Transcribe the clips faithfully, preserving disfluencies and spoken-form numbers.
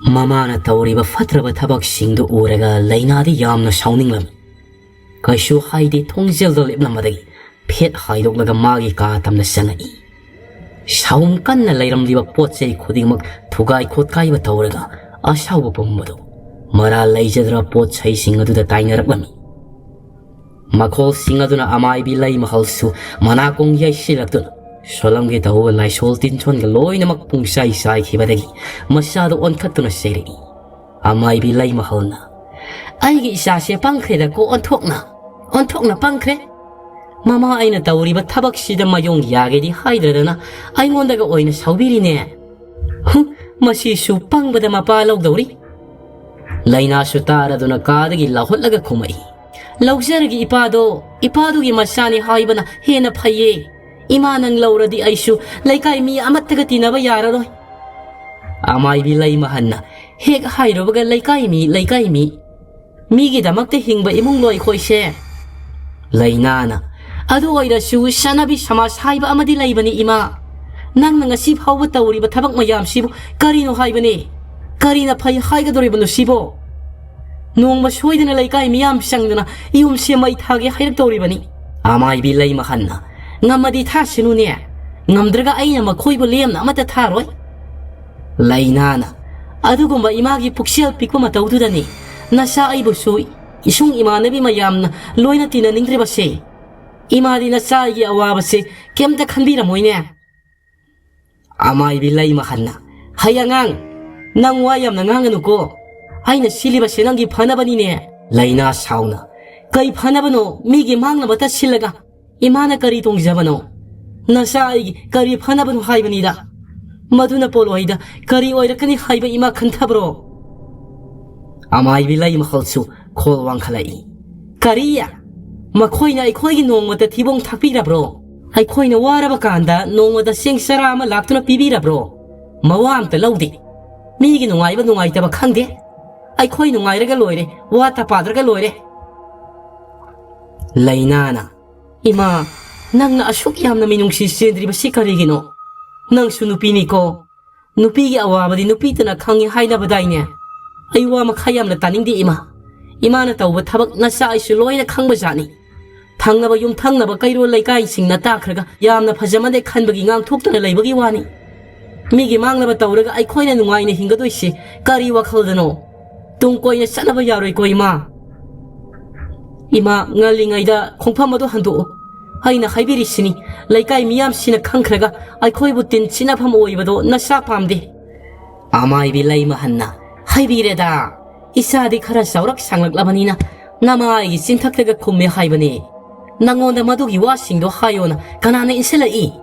ꯃꯃꯥꯅ ꯇꯧꯔꯤꯕ ꯐꯠꯇ꯭ꯔꯕ ꯊꯕꯛꯁꯤꯡꯗꯨ ꯎꯔꯒ ꯂꯩꯅꯥꯗꯤ ꯌꯥꯝꯅ ꯁꯥꯎꯅꯤꯡꯂꯝꯃꯤ꯫ ꯀꯩꯁꯨ ꯍꯥꯏꯗꯦ, ꯊꯣꯡꯖꯦꯜꯗ ꯂꯦꯞꯂꯝꯕꯗꯒꯤ ꯐꯦꯠ ꯍꯥꯏꯗꯣꯛꯂꯒ ꯃꯥꯒꯤ ꯀꯥ ꯇꯝꯅ ꯆꯪꯉꯛꯏ꯫ ꯁꯥꯎꯝ ꯀꯟꯅ ꯂꯩꯔꯝꯂꯤꯕ ꯄꯣꯠ ꯆꯩ ꯈꯨꯗꯤꯡꯃꯛ ꯊꯨꯒꯥꯏ ꯈꯣꯠꯀꯥꯏꯕ ꯇꯧꯔꯒ ꯑꯁꯥꯎꯕ ꯄꯨꯝꯕꯗꯨ ꯃꯔꯥꯜ ꯂꯩꯖꯗ꯭ꯔꯕ ꯄꯣꯠ ꯆꯩꯁꯤꯡ ꯑꯗꯨꯗ ꯇꯥꯏꯅꯔꯛꯂꯝꯃꯤ꯫ ꯃꯈꯣꯜꯁꯤꯡ ꯑꯗꯨꯅ ꯑꯃꯥꯏꯕꯤ ꯂꯩꯃꯍꯜꯁꯨ ꯃꯅꯥꯀꯣꯡ ꯌꯩꯁꯤꯜꯂꯛꯇꯨꯅ ꯁꯣꯂꯝꯒꯤ ꯇꯧꯕ ꯂꯥꯏꯁꯣꯜ ꯇꯤꯟꯁꯣꯟꯒ ꯂꯣꯏꯅꯃꯛ ꯄꯨꯡꯆꯥꯏ ꯆꯥꯏꯈꯤꯕꯗꯒꯤ ꯃꯁꯥꯗꯨ ꯑꯣꯟꯈꯠꯇꯨꯅ ꯆꯩꯔꯛꯏ꯫ ꯑꯃꯥꯏꯕꯤ ꯂꯩꯃꯍꯜꯅ, "ꯑꯩꯒꯤ ꯏꯆꯥꯁꯦ ꯄꯪꯈ꯭ꯔꯦꯗꯀꯣ, ꯑꯣꯟꯊꯣꯛꯅ, ꯑꯣꯟꯊꯣꯛꯅ ꯄꯪꯈ꯭ꯔꯦ꯫ ꯃꯃꯥ ꯑꯩꯅ ꯇꯧꯔꯤꯕ ꯊꯕꯛꯁꯤꯗ ꯃꯌꯣꯡ ꯌꯥꯒꯦꯗꯤ ꯍꯥꯏꯗ꯭ꯔꯗꯅ ꯑꯩꯉꯣꯟꯗꯒ ꯑꯣꯏꯅ ꯁꯥꯎꯕꯤꯔꯤꯅꯦ꯫ ꯍꯨꯝ, ꯃꯁꯤꯁꯨ ꯄꯪꯕꯗ ꯃꯄꯥ ꯂꯧꯗꯧꯔꯤ꯫" ꯂꯩꯅꯥꯁꯨ ꯇꯥꯔꯗꯨꯅ ꯀꯥꯗꯒꯤ ꯂꯥꯎꯍꯠꯂꯒ ꯈꯨꯝꯃꯛꯏ꯫ "ꯂꯧꯖꯔꯒꯦ ꯏꯄꯥꯗꯣ, ꯏꯄꯥꯗꯨꯒꯤ ꯃꯆꯥꯅꯤ ꯍꯥꯏꯕꯅ ꯍꯦꯟꯅ ꯐꯩꯌꯦ꯫ ꯏꯃꯥ ꯅꯪ ꯂꯧꯔꯗꯤ ꯑꯩꯁꯨ ꯂꯩꯀꯥꯏ ꯃꯤ ꯑꯃꯠꯇꯒ ꯇꯤꯟꯅꯕ ꯌꯥꯔꯔꯣꯏ꯫" ꯑꯃꯥꯏꯕꯤ ꯂꯩꯃꯍꯟꯅ, "ꯍꯦꯛ ꯍꯥꯏꯔꯨꯕꯒ ꯂꯩꯀꯥꯏ ꯃꯤ, ꯂꯩꯀꯥꯏ ꯃꯤ꯫ ꯃꯤꯒꯤꯗꯃꯛꯇ ꯍꯤꯡꯕ ꯏꯃꯨꯡꯂꯣ ꯑꯩꯈꯣꯏꯁꯦ꯫" ꯂꯩꯅꯥꯅ, "ꯑꯗꯨ ꯑꯣꯏꯔꯁꯨ ꯆꯠꯅꯕꯤ ꯁꯃꯥꯖ ꯍꯥꯏꯕ ꯑꯃꯗꯤ ꯂꯩꯕꯅꯤ ꯏꯃꯥ꯫ ꯅꯪꯅ ꯉꯁꯤ ꯐꯥꯎꯕ ꯇꯧꯔꯤꯕ ꯊꯕꯛ ꯃꯌꯥꯝꯁꯤꯕꯨ ꯀꯔꯤꯅꯣ ꯍꯥꯏꯕꯅꯤ? ꯀꯔꯤꯅ ꯐꯩ ꯍꯥꯏꯒꯗꯧꯔꯤꯕꯅꯣ ꯁꯤꯕꯣ? ꯅꯣꯡꯃ ꯁꯣꯏꯗꯅ ꯂꯩꯀꯥꯏ ꯃꯤꯌꯥꯝ ꯆꯪꯗꯅ ꯌꯨꯝꯁꯦ ꯃꯩ ꯊꯥꯒꯦ ꯍꯥꯏꯔꯛꯇꯧꯔꯤꯕꯅꯤ꯫" ꯑꯃꯥꯏꯕꯤ ꯂꯩꯃꯍꯟꯅ, "ꯉꯝꯃꯗꯤ ꯊꯥꯁꯅꯨꯅꯦ꯫ ꯉꯝꯗ꯭ꯔꯒ ꯑꯩꯅ ꯃꯈꯣꯏꯕꯨ ꯂꯦꯝꯅ ꯑꯃꯠꯇ ꯊꯥꯔꯣꯏ꯫" ꯂꯩꯅꯥꯅ, "ꯑꯗꯨꯒꯨꯝꯕ ꯏꯃꯥꯒꯤ ꯄꯨꯛꯆꯦꯜ ꯄꯤꯛꯄ ꯃꯇꯧꯗꯨꯗꯅꯤ ꯅꯆꯥ ꯑꯩꯕꯨꯁꯨ ꯏꯁꯨꯡ ꯏꯃꯥꯟꯅꯕꯤ ꯃꯌꯥꯝꯅ ꯂꯣꯏꯅ ꯇꯤꯟꯅꯅꯤꯡꯗ꯭ꯔꯤꯕꯁꯦ꯫ ꯏꯃꯥꯗꯤ ꯅꯆꯥ ꯑꯩꯒꯤ ꯑꯋꯥꯕꯁꯦ ꯀꯩꯝꯇ ꯈꯟꯕꯤꯔꯝꯃꯣꯏꯅꯦ꯫" ꯑꯃꯥꯏꯕꯤ ꯂꯩꯃꯍꯟꯅ, "ꯍꯩ ꯑꯉꯥꯡ, ꯅꯪ ꯋꯥ ꯌꯥꯝꯅ ꯉꯥꯡꯒꯅꯨꯀꯣ꯫ ꯑꯩꯅ ꯁꯤꯜꯂꯤꯕꯁꯦ ꯅꯪꯒꯤ ꯐꯅꯕꯅꯤꯅꯦ꯫" ꯂꯩꯅꯥ ꯁꯥꯎꯅ, "ꯀꯩ ꯐꯅꯕꯅꯣ ꯃꯤꯒꯤ ꯃꯥꯡꯅꯕꯇ ꯁꯤꯜꯂꯒ? ꯏꯃꯥꯅ ꯀꯔꯤ ꯇꯣꯡꯖꯕꯅꯣ? ꯅꯆꯥ ꯑꯩꯒꯤ ꯀꯔꯤ ꯐꯅꯕꯅꯣ ꯍꯥꯏꯕꯅꯤꯗ? ꯃꯗꯨꯅ ꯄꯣꯠꯂꯣꯏꯗ ꯀꯔꯤ ꯑꯣꯏꯔꯛꯀꯅꯤ ꯍꯥꯏꯕ ꯏꯃꯥ ꯈꯟꯊꯕ꯭ꯔꯣ?" ꯑꯃꯥꯏꯕꯤ ꯂꯩꯃꯍꯜꯁꯨ ꯈꯣꯜ ꯋꯥꯡꯈꯠꯂꯛꯏ꯫ "ꯀꯔꯤ? ꯃꯈꯣꯏꯅ ꯑꯩꯈꯣꯏꯒꯤ ꯅꯣꯡꯃꯇ ꯊꯤꯕꯣꯡ ꯊꯥꯛꯄꯤꯔꯕ꯭ꯔꯣ? ꯑꯩꯈꯣꯏꯅ ꯋꯥꯔꯕ ꯀꯥꯟꯗ ꯅꯣꯡꯃꯇ ꯆꯦꯡ ꯆꯔꯥ ꯑꯃ ꯂꯥꯛꯇꯨꯅ ꯄꯤꯕꯤꯔꯕ꯭ꯔꯣ? ꯃꯋꯥ ꯑꯝꯇ ꯂꯧꯗꯦ꯫ ꯃꯤꯒꯤ ꯅꯨꯡꯉꯥꯏꯕ ꯅꯨꯡꯉꯥꯏꯇꯕ ꯈꯪꯗꯦ꯫ ꯑꯩꯈꯣꯏ ꯅꯨꯡꯉꯥꯏꯔꯒ ꯂꯣꯏꯔꯦ, ꯋꯥ ꯇꯄꯥꯗ꯭ꯔꯒ ꯂꯣꯏꯔꯦ꯫" ꯂꯩꯅꯥꯅ, "ꯏꯃꯥ, ꯅꯪꯅ ꯑꯁꯨꯛ ꯌꯥꯝꯅ ꯃꯤꯅꯨꯡꯁꯤ ꯆꯦꯟꯗ꯭ꯔꯤꯕꯁꯤ ꯀꯔꯤꯒꯤꯅꯣ? ꯅꯪꯁꯨ ꯅꯨꯄꯤꯅꯤꯀꯣ꯫ ꯅꯨꯄꯤꯒꯤ ꯑꯋꯥꯕꯗꯤ ꯅꯨꯄꯤꯇꯅ ꯈꯪꯉꯤ ꯍꯥꯏꯅꯕꯗꯥꯏꯅꯦ? ꯑꯩ ꯋꯥ ꯃꯈꯥ ꯌꯥꯝꯅ ꯇꯥꯅꯤꯡꯗꯦ, ꯏꯃꯥ꯫ ꯏꯃꯥꯅ ꯇꯧꯕ ꯊꯕꯛ ꯅꯆꯥ ꯑꯩꯁꯨ ꯂꯣꯏꯅ ꯈꯪꯕ ꯖꯥꯠꯅꯤ꯫ ꯊꯪꯅꯕ ꯌꯨꯝꯊꯪꯅꯕ ꯀꯩꯔꯣꯜ ꯂꯩꯀꯥꯏꯁꯤꯡꯅ ꯇꯥꯈ꯭ꯔꯒ ꯌꯥꯝꯅ ꯐꯖꯃꯟꯗꯦ ꯈꯟꯕꯒꯤ ꯉꯥꯡꯊꯣꯛꯇꯅ ꯂꯩꯕꯒꯤ ꯋꯥꯅꯤ꯫ ꯃꯤꯒꯤ ꯃꯥꯡꯅꯕ ꯇꯧꯔꯒ ꯑꯩꯈꯣꯏꯅ ꯅꯨꯡꯉꯥꯏꯅ ꯍꯤꯡꯒꯗꯣꯏꯁꯤ ꯀꯔꯤ ꯋꯥꯈꯜꯗꯅꯣ? ꯇꯨꯡ ꯀꯣꯏꯅ ꯆꯠꯅꯕ ꯌꯥꯔꯣꯏꯀꯣ, ꯏꯃꯥ꯫ ꯏꯃꯥ, ꯉꯜꯂꯤꯉꯩꯗ ꯈꯣꯡꯐꯝ ꯑꯗꯨ ꯍꯟꯗꯣꯛꯎ꯫ ꯑꯩꯅ ꯍꯥꯏꯕꯤꯔꯤꯁꯤꯅꯤ, ꯂꯩꯀꯥꯏ ꯃꯤꯌꯥꯝꯁꯤꯅ ꯈꯪꯈ꯭ꯔꯒ ꯑꯩꯈꯣꯏꯕꯨ ꯇꯤꯟ ꯁꯤꯟꯅꯐꯝ ꯑꯣꯏꯕꯗꯣ ꯅꯆꯥ ꯄꯥꯝꯗꯦ꯫ ꯑꯃꯥꯏꯕꯤ ꯂꯩꯃꯍꯟꯅ ꯍꯥꯏꯕꯤꯔꯦꯗ, ꯏꯆꯥꯗꯤ ꯈꯔ ꯆꯥꯎꯔꯛ ꯁꯥꯡꯂꯛꯂꯕꯅꯤꯅ ꯅꯃꯥꯏꯒꯤ ꯆꯤꯟꯊꯛꯇꯒ ꯈꯨꯝꯃꯦ ꯍꯥꯏꯕꯅꯤ꯫ ꯅꯉꯣꯟꯗ ꯃꯗꯨꯒꯤ ꯋꯥꯁꯤꯡꯗꯣ ꯍꯥꯏꯌꯣꯅ ꯀꯅꯥꯅ ꯏꯟꯁꯤꯜꯂꯛꯏ?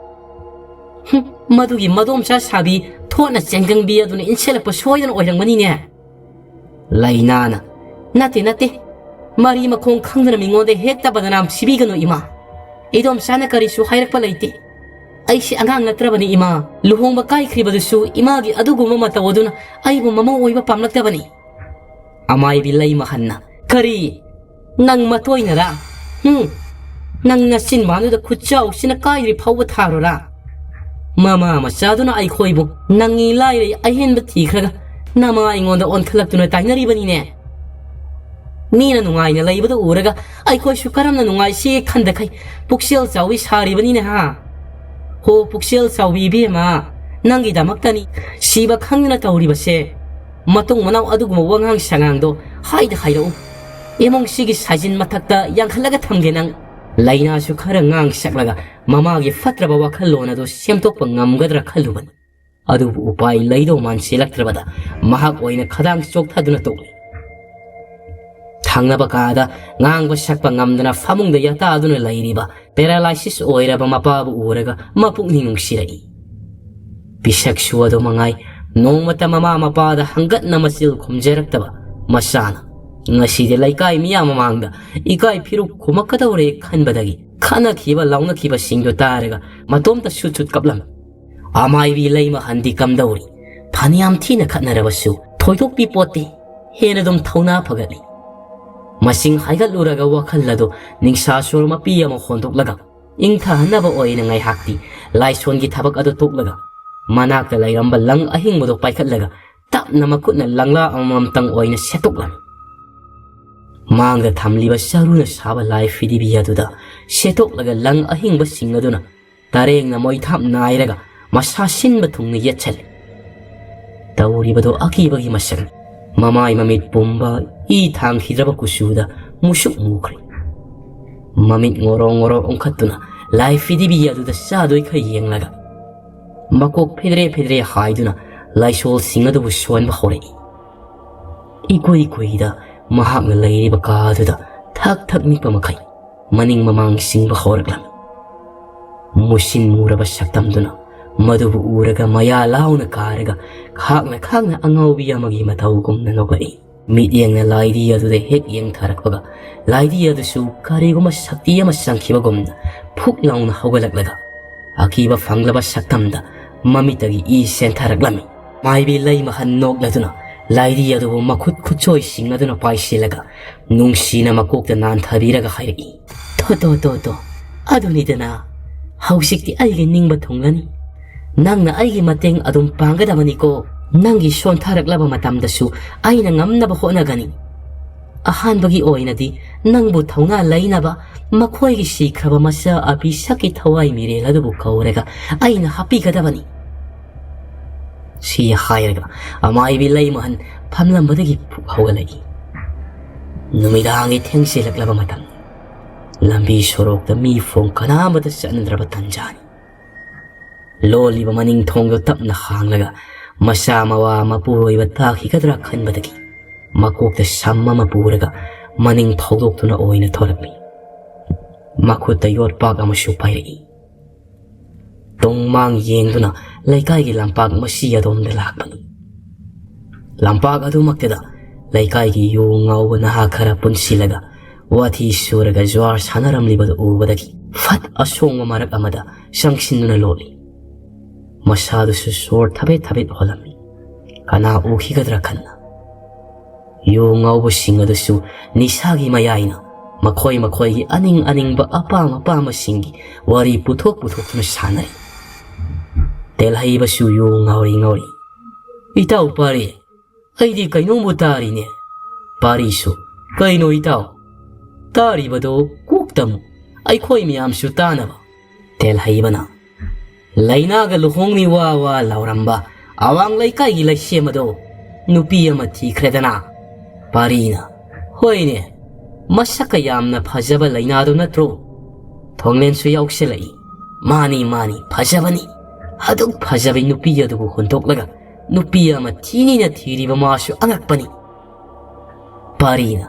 ꯍꯨꯝ, ꯃꯗꯨꯒꯤ ꯃꯗꯣꯝꯆꯥ ꯁꯥꯕꯤ ꯊꯣꯠꯅ ꯆꯦꯟꯒꯪꯕꯤ ꯑꯗꯨꯅ ꯏꯟꯁꯤꯜꯂꯛꯄ ꯁꯣꯏꯗꯅ ꯑꯣꯏꯔꯝꯒꯅꯤꯅꯦ꯫ ꯂꯩꯅꯥꯅ, ꯅꯠꯇꯦ, ꯅꯠꯇꯦ꯫ ꯃꯔꯤ ꯃꯈꯣꯡ ꯈꯪꯗꯅ ꯃꯤꯉꯣꯟꯗ ꯍꯦꯛꯇ ꯕꯗꯅꯥꯝ ꯁꯤꯕꯤꯒꯅꯨ, ꯏꯃꯥ꯫ ꯏꯗꯣꯝꯆꯥꯅ ꯀꯔꯤꯁꯨ ꯍꯥꯏꯔꯛꯄ ꯂꯩꯇꯦ꯫ ꯑꯩꯁꯦ ꯑꯉꯥꯡ ꯅꯠꯇ꯭ꯔꯕꯅꯤ, ꯏꯃꯥ꯫ ꯂꯨꯍꯣꯡꯕ ꯀꯥꯏꯈ꯭ꯔꯤꯕꯗꯨꯁꯨ ꯏꯃꯥꯒꯤ ꯑꯗꯨꯒꯨꯝꯕ ꯃꯇꯧ ꯑꯗꯨꯅ ꯑꯩꯕꯨ ꯃꯃꯧ ꯑꯣꯏꯕ ꯄꯥꯝꯂꯛꯇꯕꯅꯤ꯫ ꯑꯃꯥꯏꯕꯤ ꯂꯩꯃꯍꯟꯅ, ꯀꯔꯤ? ꯅꯪ ꯃꯇꯣꯏꯅꯔꯥ? ꯍꯨꯝ? ꯅꯪ ꯅꯆꯤꯟꯕꯥꯟꯗꯨꯗ ꯈꯨꯠꯆꯥꯎꯁꯤꯅ ꯀꯥꯏꯗ꯭ꯔꯤ ꯐꯥꯎꯕ ꯊꯥꯔꯨꯔꯥ? ꯃꯃꯥ ꯃꯆꯥꯗꯨꯅ ꯑꯩꯈꯣꯏꯕꯨ ꯅꯪꯉꯤ ꯂꯥꯏꯔꯩ ꯑꯍꯦꯟꯕ ꯊꯤꯈ꯭ꯔꯒ ꯅꯃꯥ ꯑꯩꯉꯣꯟꯗ ꯑꯣꯟꯈꯠꯂꯛꯇꯨꯅ ꯇꯥꯏꯅꯔꯤꯕꯅꯤꯅꯦ꯫ ꯃꯤꯅ ꯅꯨꯡꯉꯥꯏꯅ ꯂꯩꯕꯗꯨ ꯎꯔꯒ ꯑꯩꯈꯣꯏꯁꯨ ꯀꯔꯝꯅ ꯅꯨꯡꯉꯥꯏꯁꯤꯒꯦ ꯈꯟꯗꯈꯩ ꯄꯨꯛꯆꯦꯜ ꯆꯥꯎꯏ ꯁꯥꯔꯤꯕꯅꯤꯅꯦ ꯍꯥ? ꯍꯣ ꯄꯨꯛꯆꯦꯜ ꯆꯥꯎꯕꯤ ꯏꯕꯦꯝꯃ, ꯅꯪꯒꯤꯗꯃꯛꯇꯅꯤ ꯁꯤꯕ ꯈꯪꯗꯅ ꯇꯧꯔꯤꯕꯁꯦ꯫ ꯃꯇꯨꯡ ꯃꯅꯥꯎ ꯑꯗꯨꯒꯨꯝꯕ ꯋꯥꯉꯥꯡ ꯁꯉꯥꯡꯗꯣ ꯍꯥꯏꯗ ꯍꯥꯏꯔꯛꯎ꯫ ꯏꯃꯨꯡꯁꯤꯒꯤ ꯁꯥꯖꯤꯟ ꯃꯊꯛꯇ ꯌꯥꯡꯈꯠꯂꯒ ꯊꯝꯒꯦ ꯅꯪ꯫ ꯂꯩꯅꯥꯁꯨ ꯈꯔ ꯉꯥꯡ ꯁꯛꯂꯒ ꯃꯃꯥꯒꯤ ꯐꯠꯇ꯭ꯔꯕ ꯋꯥꯈꯜꯂꯣꯟ ꯑꯗꯨ ꯁꯦꯝꯗꯣꯛꯄ ꯉꯝꯒꯗ꯭ꯔꯥ ꯈꯜꯂꯨꯕꯅꯤ꯫ ꯑꯗꯨꯕꯨ ꯎꯄꯥꯏ ꯂꯩꯗꯧ ꯃꯥꯟꯁꯤꯜꯂꯛꯇ꯭ꯔꯕꯗ ꯃꯍꯥꯛ ꯑꯣꯏꯅ ꯈꯗꯥꯡ ꯆꯣꯛꯊꯗꯨꯅ ꯇꯣꯛꯂꯤ꯫ ꯊꯪꯅꯕ ꯀꯥꯗ ꯉꯥꯡꯕ ꯁꯛꯄ ꯉꯝꯗꯅ ꯐꯃꯨꯡꯗ ꯌꯥꯇꯥꯗꯨꯅ ꯂꯩꯔꯤꯕ paralysis ꯑꯣꯏꯔꯕ ꯃꯄꯥꯕꯨ ꯎꯔꯒ ꯃꯄꯨꯛꯅꯤꯡ ꯅꯨꯡꯁꯤꯔꯛꯏ꯫ ꯄꯤꯁꯛꯁꯨ ꯑꯗꯨ ꯃꯉꯥꯏ ꯅꯣꯡꯃꯇ ꯃꯃꯥ ꯃꯄꯥꯗ ꯍꯪꯒꯠꯅ ꯃꯆꯤꯜ ꯈꯨꯝꯖꯔꯛꯇꯕ ꯃꯆꯥꯅ ꯉꯁꯤꯗꯤ ꯂꯩꯀꯥꯏ ꯃꯤꯌꯥꯝ ꯃꯃꯥꯡꯗ ꯏꯀꯥꯏ ꯐꯤꯔꯨꯛ ꯈꯨꯝꯃꯛꯀꯗꯧꯔꯦ ꯈꯟꯕꯗꯒꯤ ꯈꯠꯅꯈꯤꯕ ꯂꯥꯎꯅꯈꯤꯕꯁꯤꯡꯗꯨ ꯇꯥꯔꯒ ꯃꯇꯣꯝꯇ ꯁꯨꯠ ꯁꯨꯠ ꯀꯞꯂꯝꯃꯤ꯫ ꯑꯃꯥꯏꯕꯤ ꯂꯩꯃꯍꯟꯗꯤ ꯀꯝꯗꯧꯔꯤ? ꯐꯅꯌꯥꯝ ꯊꯤꯅ ꯈꯠꯅꯔꯕꯁꯨ ꯊꯣꯏꯗꯣꯛꯄꯤ ꯄꯣꯠꯇꯦ꯫ ꯍꯦꯟꯅ ꯑꯗꯨꯝ ꯊꯧꯅꯥ ꯐꯒꯠꯂꯤ꯫ ꯃꯁꯤꯡ ꯍꯥꯏꯒꯠꯂꯨꯔꯒ ꯋꯥꯈꯜ ꯑꯗꯨ ꯅꯤꯡꯁꯥ ꯁꯣꯔ ꯃꯄꯤ ꯑꯃ ꯍꯣꯟꯗꯣꯛꯂꯒ ꯏꯪꯊꯍꯟꯅꯕ ꯑꯣꯏꯅ ꯉꯥꯏꯍꯥꯛꯇꯤ ꯂꯥꯏꯁꯣꯟꯒꯤ ꯊꯕꯛ ꯑꯗꯨ ꯇꯣꯛꯂꯒ ꯃꯅꯥꯛꯇ ꯂꯩꯔꯝꯕ ꯂꯪ ꯑꯍꯤꯡꯕꯗꯣ ꯄꯥꯏꯈꯠꯂꯒ ꯇꯞꯅ ꯃꯈꯨꯠꯅ ꯂꯪꯂꯥ ꯑꯃꯃꯝꯇꯪ ꯑꯣꯏꯅ ꯁꯦꯠꯇꯣꯛꯂꯝꯃꯤ꯫ ꯃꯥꯡꯗ ꯊꯝꯂꯤꯕ ꯆꯔꯨꯅ ꯁꯥꯕ ꯂꯥꯏ ꯐꯤꯗꯤꯕꯤ ꯑꯗꯨꯗ ꯁꯦꯠꯇꯣꯛꯂꯒ ꯂꯪ ꯑꯍꯤꯡꯕꯁꯤꯡ ꯑꯗꯨꯅ ꯇꯔꯦꯡꯅ ꯃꯣꯏꯊꯥꯞ ꯅꯥꯏꯔꯒ ꯃꯁꯥ ꯁꯤꯟꯕ ꯊꯨꯡꯅ ꯌꯦꯠꯁꯜꯂꯤ꯫ ꯇꯧꯔꯤꯕꯗꯨ ꯑꯀꯤꯕꯒꯤ ꯃꯁꯛꯅꯤ꯫ ꯃꯃꯥꯏ ꯃꯃꯤꯠ ꯄꯨꯝꯕ ꯏ ꯊꯥꯡꯈꯤꯗ꯭ꯔꯕ ꯀꯨꯆꯨꯗ ꯃꯨꯁꯨꯛ ꯃꯨꯈ꯭ꯔꯦ꯫ ꯃꯃꯤꯠ ꯉꯣꯔꯣ ꯉꯣꯔꯣ ꯑꯣꯟꯈꯠꯇꯨꯅ ꯂꯥꯏ ꯐꯤꯗꯤꯕꯤ ꯑꯗꯨꯗ ꯆꯥꯗꯣꯏ ꯈꯔ ꯌꯦꯡꯂꯒ ꯃꯀꯣꯛ ꯐꯤꯗ꯭ꯔꯦ ꯐꯤꯗ꯭ꯔꯦ ꯍꯥꯏꯗꯨꯅ ꯂꯥꯏꯁꯣꯜꯁꯤꯡ ꯑꯗꯨꯕꯨ ꯁꯣꯟꯕ ꯍꯧꯔꯛꯏ꯫ ꯏꯀꯨꯏ ꯀꯨꯏꯗ ꯃꯍꯥꯛꯅ ꯂꯩꯔꯤꯕ ꯀꯥ ꯑꯗꯨꯗ ꯊꯛ ꯊꯛ ꯅꯤꯛꯄ ꯃꯈꯩ ꯃꯅꯤꯡ ꯃꯃꯥꯡ ꯆꯤꯡꯕ ꯍꯧꯔꯛꯂꯝꯃꯤ꯫ ꯃꯨꯁꯤꯟ ꯃꯨꯔꯕ ꯁꯛꯇꯝꯗꯨꯅ ꯃꯗꯨꯕꯨ ꯎꯔꯒ ꯃꯌꯥ ꯂꯥꯎꯅ ꯀꯥꯔꯒ ꯈꯥꯛꯅ ꯈꯥꯛꯅ ꯑꯉꯥꯎꯕꯤ ꯑꯃꯒꯤ ꯃꯇꯧꯒꯨꯝꯅ ꯅꯣꯛꯂꯛꯏ꯫ ꯃꯤꯠꯌꯦꯡꯅ ꯂꯥꯏꯙꯤ ꯑꯗꯨꯗ ꯍꯦꯛ ꯌꯦꯡꯊꯔꯛꯄꯒ ꯂꯥꯏꯙꯤ ꯑꯗꯨꯁꯨ ꯀꯔꯤꯒꯨꯝꯕ ꯁꯛꯇꯤ ꯑꯃ ꯆꯪꯈꯤꯕꯒꯨꯝꯅ ꯐꯨꯛ ꯂꯥꯎꯅ ꯍꯧꯒꯠꯂꯛꯂꯒ ꯑꯀꯤꯕ ꯐꯪꯂꯕ ꯁꯛꯇꯝꯗ ꯃꯃꯤꯠꯇꯒꯤ ꯏ ꯆꯦꯟꯊꯔꯛꯂꯝꯃꯤ꯫ ꯃꯥꯏꯕꯤ ꯂꯩꯃꯍꯟ ꯅꯣꯛꯂꯗꯨꯅ ꯂꯥꯏꯙꯤ ꯑꯗꯨꯕꯨ ꯃꯈꯨꯠ ꯈꯨꯠꯁꯣꯏꯁꯤꯡ ꯑꯗꯨꯅ ꯄꯥꯏꯁꯤꯜꯂꯒ ꯅꯨꯡꯁꯤꯅ ꯃꯀꯣꯛꯇ ꯅꯥꯟꯊꯕꯤꯔꯒ ꯍꯥꯏꯔꯛꯏ, "ꯇꯣ ꯇꯣ ꯇꯣ ꯇꯣ, ꯑꯗꯨꯅꯤꯗꯅ꯫ ꯍꯧꯖꯤꯛꯇꯤ ꯑꯩꯒꯤ ꯅꯤꯡꯕ ꯊꯨꯡꯂꯅꯤ꯫ ꯅꯪꯅ ꯑꯩꯒꯤ ꯃꯇꯦꯡ ꯑꯗꯨꯝ ꯄꯥꯡꯒꯗꯕꯅꯤꯀꯣ꯫ ꯅꯪꯒꯤ ꯁꯣꯟꯊꯔꯛꯂꯕ ꯃꯇꯝꯗꯁꯨ ꯑꯩꯅ ꯉꯝꯅꯕ ꯍꯣꯠꯅꯒꯅꯤ꯫ ꯑꯍꯥꯟꯕꯒꯤ ꯑꯣꯏꯅꯗꯤ ꯅꯪꯕꯨ ꯊꯧꯅꯥ ꯂꯩꯅꯕ ꯃꯈꯣꯏꯒꯤ ꯁꯤꯈ꯭ꯔꯕ ꯃꯆꯥ ꯑꯕꯤꯁꯛꯀꯤ ꯊꯋꯥꯏ ꯃꯤꯔꯦꯜ ꯑꯗꯨꯕꯨ ꯀꯧꯔꯒ ꯑꯩꯅ ꯍꯥꯞꯄꯤꯒꯗꯕꯅꯤ꯫" ꯁꯤ ꯍꯥꯏꯔꯒ ꯑꯃꯥꯏꯕꯤ ꯂꯩꯃꯍꯟ ꯐꯝꯂꯝꯕꯗꯒꯤ ꯍꯧꯒꯠꯂꯛꯏ꯫ ꯅꯨꯃꯤꯗꯥꯡꯒꯤ ꯊꯦꯡꯖꯤꯜꯂꯛꯂꯕ ꯃꯇꯝ, ꯂꯝꯕꯤ ꯁꯣꯔꯣꯛꯇ ꯃꯤ ꯐꯣꯡ ꯀꯅꯥ ꯑꯃꯇ ꯆꯠꯅꯗ꯭ꯔꯕ ꯇꯟꯖꯥꯅꯤ꯫ ꯂꯣꯜꯂꯤꯕ ꯃꯅꯤꯡ ꯊꯣꯡꯗꯨ ꯇꯞꯅ ꯍꯥꯡꯂꯒ ꯃꯆꯥ ꯃꯋꯥ ꯃꯄꯨꯔꯣꯏꯕ ꯇꯥꯈꯤꯒꯗ꯭ꯔꯥ ꯈꯟꯕꯗꯒꯤ ꯃꯀꯣꯛꯇ ꯁꯝ ꯑꯃ ꯄꯨꯔꯒ ꯃꯅꯤꯡ ꯐꯧꯗꯣꯛꯇꯨꯅ ꯑꯣꯏꯅ ꯊꯣꯔꯛꯂꯤ꯫ ꯃꯈꯨꯠꯇ ꯌꯣꯠꯄꯥꯛ ꯑꯃꯁꯨ ꯄꯥꯏꯔꯛꯏ꯫ ꯇꯨꯡ ꯃꯥꯡ ꯌꯦꯡꯗꯨꯅ ꯂꯩꯀꯥꯏꯒꯤ ꯂꯝꯄꯥꯛ ꯃꯁꯤ ꯑꯗꯣꯝꯗ ꯂꯥꯛꯄꯅꯤ꯫ ꯂꯝꯄꯥꯛ ꯑꯗꯨꯃꯛꯇꯗ ꯂꯩꯀꯥꯏꯒꯤ ꯌꯨ ꯉꯥꯎꯕ ꯅꯍꯥ ꯈꯔ ꯄꯨꯟꯁꯤꯜꯂꯒ ꯋꯥꯊꯤ ꯁꯨꯔꯒ ꯖ꯭ꯋꯥꯔ ꯁꯥꯟꯅꯔꯝꯂꯤꯕꯗꯨ ꯎꯕꯗꯒꯤ ꯐꯠ ꯑꯁꯣꯡꯕ ꯃꯔꯛ ꯑꯃꯗ ꯆꯪꯁꯤꯟꯗꯨꯅ ꯂꯣꯠꯂꯤ꯫ ꯃꯁꯥꯗꯨꯁꯨ ꯁꯣꯔ ꯊꯕꯦꯠ ꯊꯕꯦꯠ ꯍꯣꯜꯂꯝꯃꯤ꯫ ꯀꯅꯥ ꯎꯈꯤꯒꯗ꯭ꯔꯥ ꯈꯟꯅ꯫ ꯌꯨ ꯉꯥꯎꯕꯁꯤꯡ ꯑꯗꯨꯁꯨ ꯅꯤꯁꯥꯒꯤ ꯃꯌꯥꯏꯅ ꯃꯈꯣꯏ ꯃꯈꯣꯏꯒꯤ ꯑꯅꯤꯡ ꯑꯅꯤꯡꯕ ꯑꯄꯥꯝ ꯑꯄꯥꯝꯕꯁꯤꯡꯒꯤ ꯋꯥꯔꯤ ꯄꯨꯊꯣꯛ ꯄꯨꯊꯣꯛꯇꯨꯅ ꯁꯥꯟꯅꯔꯤ꯫ ꯇꯦꯜꯍꯩꯕꯁꯨ ꯌꯣꯡ ꯉꯥꯎꯔꯤ ꯉꯥꯎꯔꯤ, "ꯏꯇꯥꯎ ꯄꯥꯔꯤ, ꯑꯩꯗꯤ ꯀꯩꯅꯣꯝꯕꯨ ꯇꯥꯔꯤꯅꯦ꯫" ꯄꯥꯔꯤꯁꯨ, "ꯀꯩꯅꯣ ꯏꯇꯥꯎ? ꯇꯥꯔꯤꯕꯗꯣ ꯀꯣꯛ ꯇꯝꯃꯨ, ꯑꯩꯈꯣꯏ ꯃꯌꯥꯝꯁꯨ ꯇꯥꯅꯕ꯫" ꯇꯦꯜꯍꯩꯕꯅ, "ꯂꯩꯅꯥꯒ ꯂꯨꯍꯣꯡꯅꯤ ꯋꯥ ꯋꯥ ꯂꯥꯎꯔꯝꯕ ꯑꯋꯥꯡ ꯂꯩꯀꯥꯏꯒꯤ ꯂꯩꯁꯦꯝ ꯑꯗꯣ ꯅꯨꯄꯤ ꯑꯃ ꯊꯤꯈ꯭ꯔꯦꯗꯅ꯫" ꯄꯥꯔꯤꯅ, "ꯍꯣꯏꯅꯦ, ꯃꯁꯛꯀ ꯌꯥꯝꯅ ꯐꯖꯕ ꯂꯩꯅꯥꯗꯣ ꯅꯠꯇ꯭ꯔꯣ?" ꯊꯣꯡꯂꯦꯟꯁꯨ ꯌꯥꯎꯁꯤꯜꯂꯛꯏ꯫ "ꯃꯥꯅꯤ, ꯃꯥꯅꯤ, ꯐꯖꯕꯅꯤ꯫ ꯑꯗꯨꯛ ꯐꯖꯕꯤ ꯅꯨꯄꯤ ꯑꯗꯨꯕꯨ ꯍꯨꯟꯗꯣꯛꯂꯒ ꯅꯨꯄꯤ ꯑꯃ ꯊꯤꯅꯤꯅ ꯊꯤꯔꯤꯕ ꯃꯥꯁꯨ ꯑꯉꯛꯄꯅꯤ꯫" ꯄꯥꯔꯤꯅ,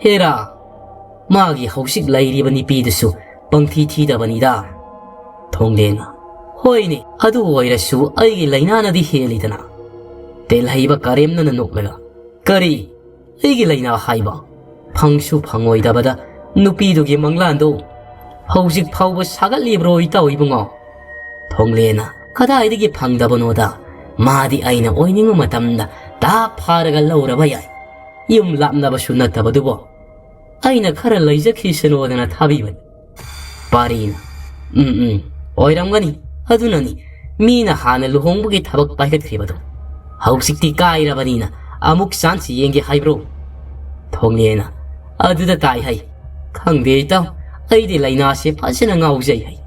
"ꯍꯦꯔꯥ, ꯃꯥꯒꯤ ꯍꯧꯖꯤꯛ ꯂꯩꯔꯤꯕ ꯅꯨꯄꯤꯗꯨꯁꯨ ꯄꯪꯊꯤ ꯊꯤꯗꯕꯅꯤꯗ꯫" ꯊꯣꯡꯂꯦꯟꯅ, "ꯍꯣꯏꯅꯦ, ꯑꯗꯨ ꯑꯣꯏꯔꯁꯨ ꯑꯩꯒꯤ ꯂꯩꯅꯥꯅꯗꯤ ꯍꯦꯜꯂꯤꯗꯅ꯫" ꯇꯦꯜꯍꯩꯕ ꯀꯔꯦꯝꯅꯅ ꯅꯣꯛꯂꯒ, "ꯀꯔꯤ? ꯑꯩꯒꯤ ꯂꯩꯅꯥ ꯍꯥꯏꯕ? ꯐꯪꯁꯨ ꯐꯪꯉꯣꯏꯗꯕꯗ ꯅꯨꯄꯤꯗꯨꯒꯤ ꯃꯪꯂꯥꯟꯗꯣ ꯍꯧꯖꯤꯛ ꯐꯥꯎꯕ ꯁꯥꯒꯠꯂꯤꯕ꯭ꯔꯣ, ꯏꯇꯥꯎ ꯏꯕꯨꯡꯉꯣ?" ꯊꯣꯡꯂꯦꯅ, "ꯀꯗꯥꯏꯗꯒꯤ ꯐꯪꯗꯕꯅꯣꯗ? ꯃꯥꯗꯤ ꯑꯩꯅ ꯑꯣꯏꯅꯤꯡꯕ ꯃꯇꯝꯗ ꯇꯥꯞ ꯐꯥꯔꯒ ꯂꯧꯔꯕ ꯌꯥꯏ꯫ ꯌꯨꯝ ꯂꯥꯞꯅꯕꯁꯨ ꯅꯠꯇꯕꯗꯨꯕꯨ꯫ ꯑꯩꯅ ꯈꯔ ꯂꯩꯖꯈꯤꯁꯅꯨꯗꯅ ꯊꯥꯕꯤꯕꯅꯤ꯫" ꯄꯥꯔꯤꯅ, "ꯎꯝ, ꯎꯝ, ꯑꯣꯏꯔꯝꯒꯅꯤ꯫ ꯑꯗꯨꯅꯅꯤ ꯃꯤꯅ ꯍꯥꯟꯅ ꯂꯨꯍꯣꯡꯕꯒꯤ ꯊꯕꯛ ꯄꯥꯏꯈꯠꯈ꯭ꯔꯤꯕꯗꯣ꯫ ꯍꯧꯖꯤꯛꯇꯤ ꯀꯥꯏꯔꯕꯅꯤꯅ ꯑꯃꯨꯛ ꯆꯥꯟꯁ ꯌꯦꯡꯒꯦ ꯍꯥꯏꯕ꯭ꯔꯣ?" ꯊꯣꯡꯂꯦꯅ, "ꯑꯗꯨꯗ ꯇꯥꯏ ꯍꯥꯏ꯫ ꯈꯪꯗꯦ ꯏꯇꯥꯎ, ꯑꯩꯗꯤ ꯂꯩꯅꯥꯁꯦ ꯐꯖꯅ ꯉꯥꯎꯖꯩ ꯍꯥꯏ꯫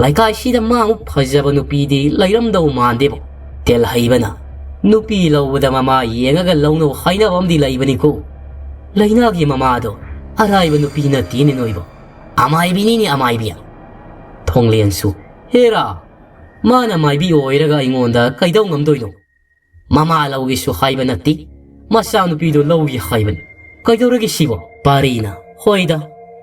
ꯂꯩꯀꯥꯏꯁꯤꯗ ꯃꯥꯃꯨꯛ ꯐꯖꯕ ꯅꯨꯄꯤꯗꯤ ꯂꯩꯔꯝꯗꯧ ꯃꯥꯟꯗꯦꯕꯣ꯫" ꯇꯦꯜꯍꯩꯕꯅ, "ꯅꯨꯄꯤ ꯂꯧꯕꯗ ꯃꯃꯥ ꯌꯦꯡꯉꯒ ꯂꯧꯅꯧ ꯍꯥꯏꯅꯕ ꯑꯃꯗꯤ ꯂꯩꯕꯅꯤꯀꯣ꯫ ꯂꯩꯅꯥꯒꯤ ꯃꯃꯥꯗꯣ ꯑꯔꯥꯏꯕ ꯅꯨꯄꯤ ꯅꯠꯇꯦꯅꯦ ꯅꯣꯏꯕꯣ꯫ ꯑꯃꯥꯏꯕꯤꯅꯤꯅꯦ, ꯑꯃꯥꯏꯕꯤ꯫" ꯊꯣꯡꯂꯦꯟꯁꯨ, "ꯍꯦꯔꯥ, ꯃꯥꯅ ꯃꯥꯏꯕꯤ ꯑꯣꯏꯔꯒ ꯑꯩꯉꯣꯟꯗ ꯀꯩꯗꯧ ꯉꯝꯗꯣꯏꯅꯣ? ꯃꯃꯥ ꯂꯧꯒꯦꯁꯨ ꯍꯥꯏꯕ ꯅꯠꯇꯦ, ꯃꯆꯥꯅꯨꯄꯤꯗꯨ ꯂꯧꯒꯦ ꯍꯥꯏꯕꯅꯤ꯫ ꯀꯩꯗꯧꯔꯒꯦ ꯁꯤꯕꯣ?" ꯄꯥꯔꯤꯅ, "ꯍꯣꯏꯗ,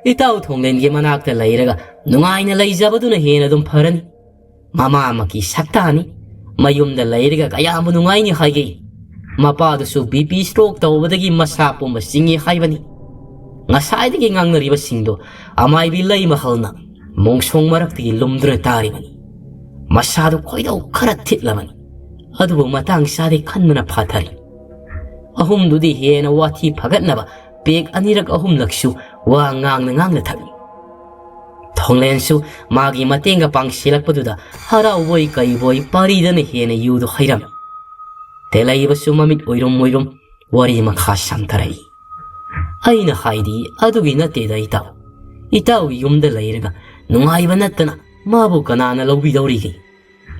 ꯏꯇꯥꯎ ꯊꯣꯡꯂꯦꯟꯒꯤ ꯃꯅꯥꯛꯇ ꯂꯩꯔꯒ ꯅꯨꯡꯉꯥꯏꯅ ꯂꯩꯖꯕꯗꯨꯅ ꯍꯦꯟꯅ ꯑꯗꯨꯝ ꯐꯔꯅꯤ꯫ ꯃꯃꯥꯃꯛꯀꯤ ꯁꯛꯇꯥꯅꯤ꯫ ꯃꯌꯨꯝꯗ ꯂꯩꯔꯒ ꯀꯌꯥꯝꯕꯨ ꯅꯨꯡꯉꯥꯏꯅꯤ ꯍꯥꯏꯒꯦ? ꯃꯄꯥꯗꯨꯁꯨ ꯕꯤ ꯄꯤ ꯁ꯭ꯇ꯭ꯔꯣꯛ ꯇꯧꯕꯗꯒꯤ ꯃꯁꯥ ꯄꯨꯝꯕ ꯆꯤꯡꯉꯤ ꯍꯥꯏꯕꯅꯤ꯫ ꯉꯁꯥꯏꯗꯒꯤ ꯉꯥꯡꯅꯔꯤꯕꯁꯤꯡꯗꯣ ꯑꯃꯥꯏꯕꯤ ꯂꯩꯃꯍꯜꯅ ꯃꯣꯡꯁꯣꯡ ꯃꯔꯛꯇꯒꯤ ꯂꯨꯝꯗꯨꯅ ꯇꯥꯔꯤꯕꯅꯤ꯫ ꯃꯁꯥꯗꯨ ꯈꯣꯏꯗꯧ ꯈꯔ ꯊꯤꯠꯂꯕꯅꯤ꯫ ꯑꯗꯨꯕꯨ ꯃꯇꯥꯡ ꯆꯥꯗꯦ ꯈꯟꯕꯅ ꯐꯥꯊꯔꯤ꯫ ꯑꯍꯨꯝꯗꯨꯗꯤ ꯍꯦꯟꯅ ꯋꯥꯊꯤ ꯐꯒꯠꯅꯕ ꯄꯦꯛ ꯑꯅꯤꯔꯛ ꯑꯍꯨꯝꯂꯛꯁꯨ ꯋꯥ ꯉꯥꯡꯅ ꯉꯥꯡꯅ ꯊꯛꯏ꯫ ꯊꯣꯡꯂꯦꯟꯁꯨ ꯃꯥꯒꯤ ꯃꯇꯦꯡꯒ ꯄꯥꯡꯁꯤꯜꯂꯛꯄꯗꯨꯗ ꯍꯔꯥꯎꯕꯣꯏ ꯀꯩꯕꯣꯏ ꯄꯥꯔꯤꯗꯅ ꯍꯦꯟꯅ ꯌꯨꯗꯨ ꯍꯩꯔꯝꯃꯤ꯫ ꯇꯦꯂꯩꯕꯁꯨ ꯃꯃꯤꯠ ꯎꯏꯔꯨꯝ ꯎꯏꯔꯨꯝ ꯋꯥꯔꯤ ꯃꯈꯥ ꯁꯥꯡꯊꯔꯛꯏ꯫ "ꯑꯩꯅ ꯍꯥꯏꯗꯤ ꯑꯗꯨꯒꯤ ꯅꯠꯇꯦꯗ ꯏꯇꯥꯎ꯫ ꯏꯇꯥꯎꯒꯤ ꯌꯨꯝꯗ ꯂꯩꯔꯒ ꯅꯨꯡꯉꯥꯏꯕ ꯅꯠꯇꯅ ꯃꯥꯕꯨ ꯀꯅꯥꯅ ꯂꯧꯕꯤꯗꯧꯔꯤꯒꯦ?